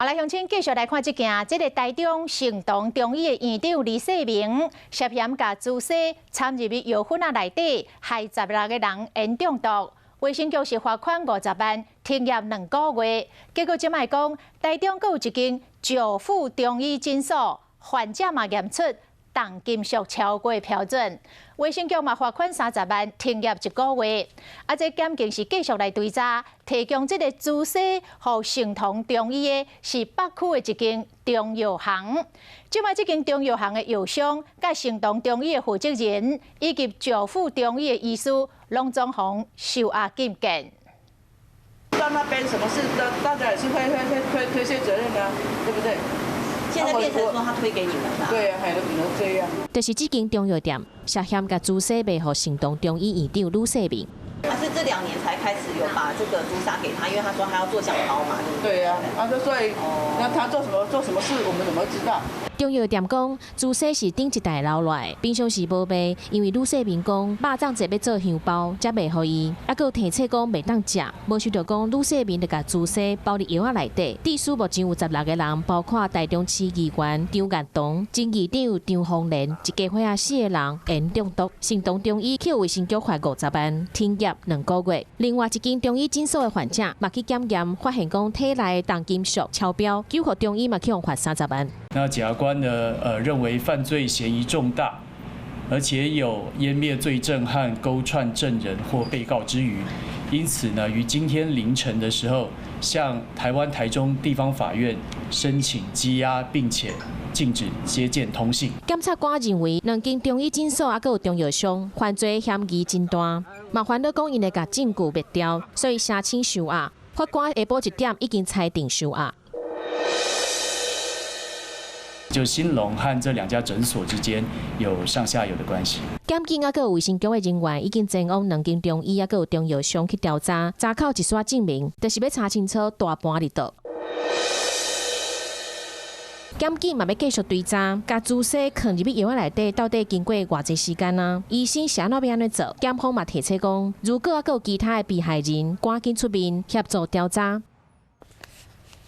好來，鄉親繼續來看這件，這個台中成同中醫的院長李世明涉嫌共朱砂摻入去藥粉仔內底，害16個人煙中毒。衛生局是罰款50萬，停業2個月。結果這擺講，台中閣有一間石富中醫診所，患者嘛驗出重金屬超過標準，衛生局嘛罰款30萬，停業一個月。啊，這檢警是繼續來追查，提供這個朱砂予成同中醫的是北區的一間中藥行。這擺這間中藥行的藥商、佮成同中醫的負責人以及石富中醫的醫師，攏總予收押禁見。到那邊什麼事，大家也是會推卸責任的，對不對？現在變成說他推給你們啦。對啊，係都變成這樣。就是這間中藥店涉嫌共朱砂賣予成同中醫院長呂世明。他是這2年才開始有把這個朱砂給他，因為他說他要做香包嘛，對不對？對啊，啊，所以那他做什麼事，我們怎麼知道？中藥店講，朱砂是頂一代留落來，平常時無賣，因為呂世明講肉粽節欲做香包，才賣予伊。啊，閣有提醒講袂當食，無想著講呂世明就共朱砂包佇藥仔內底。致使目前有十六個人，包括台中市議員張雁堂、前議長張鳳蓮，一家伙仔四個人煙中毒。成同中醫去衛生局罰50萬，停業2個月。另外一間中醫診所的患者嘛去檢驗，發現講體內重金屬超標，九福中醫嘛去予罰30萬。那檢察官呢？認為犯罪嫌疑重大，而且有湮滅罪證和勾串證人或被告之虞，因此呢，於今天凌晨的時候，向台灣台中地方法院申請羈押，並且禁止接見通信。檢察官認為，兩間中醫診所抑閣有中藥商犯罪嫌疑真大，嘛煩惱講𪜶會共證據滅掉，所以申請收押。法官下晡1點已經裁定收押。就興隆和這兩家診所之間有上下游的關係。檢警抑閣有衛生局的人員已經前往兩間中醫抑閣有中藥商去調查，查口一煞證明，就是欲查清楚大盤佇佗。檢警嘛欲繼續追查，共朱砂囥入去藥仔內底，到底經過偌濟時間啊？醫生是按怎欲按怎做？檢方嘛提醒講，如果抑閣有其他的被害人，趕緊出面協助調查。